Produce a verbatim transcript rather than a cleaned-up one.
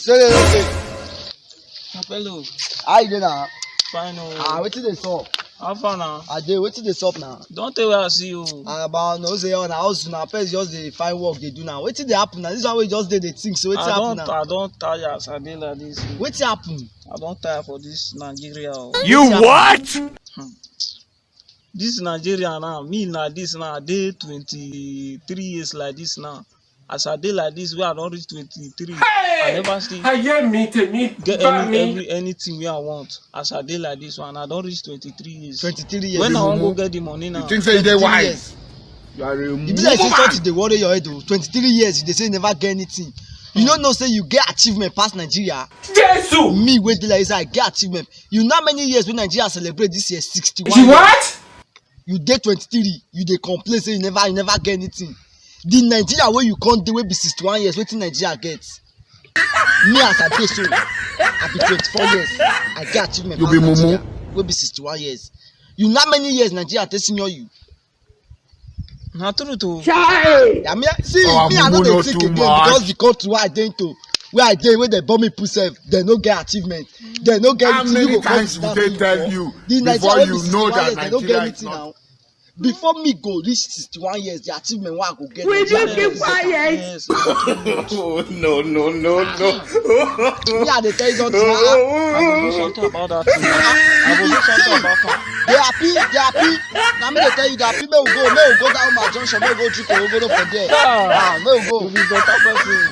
Tell you, okay. Hello, How you dey now? Fine o. Ah, wetin dey sup? How far now? I dey, wetin dey sup now? Don't tell where I see you. Ah, but no say on house now, person just dey find work dey do now. Wetin dey happen now? This one wey just dey dey think, so wetin I happen don't, now? I don't tire as I dey like this. Wetin happen? I don't tire for this Nigeria. O. You what? This Nigeria now, me like this now, I dey twenty-three years like this now. As I dey like this, where I don reach twenty-three, I never still Ayé mi tèmi get bá any mi. Every anything where I want. As I dey like this one, I don reach twenty-three years. Twenty-three years. When I wan go Mumu. Get the money now? You think say you dey Twenty-three wise? Years. You are a E be like say woman. Something dey worry your head o. Twenty-three years, you dey say you never get anything. You no know say you get achievement pass Nigeria. Jesus! Me wey dey like this, I get achievement. You know how many years wey Nigeria celebrate this year? Sixty-one You years. What? You dey twenty-three, you dey complain say you never, you never get anything. The Nigeria wey you come dey wey be sixty-one years, wetin Nigeria get? Me as I dey so, I be twenty-four years, I get achievement. You Pass be mumu. Nigeria wey be sixty-one years. You know how many years Nigeria take senior you? Na truth o. I mean, see, Our me, I no mumu dey no think too again much. Because the country wey I dey into, where I dey, where they born me put self, they no get achievement. They no get How anything. many You go come times sit would down they say tell you you The before Nigeria you wey be know sixty-one that years, they no get Nigeria is anything not? Now. Before me go reach sixty-one years, the achievement wey I go get. Will Nigeria you no keep get. Quiet? Yes. Oh, no, no, no, no. Me, I dey tell you something. Ah, I go do something about that thing. I go do something about am. They happy, they happy. Now me dey tell you, they happy. Make we go, make we go down my junction, make we go drink ogogoro for there. Ah, make we go. You be better person.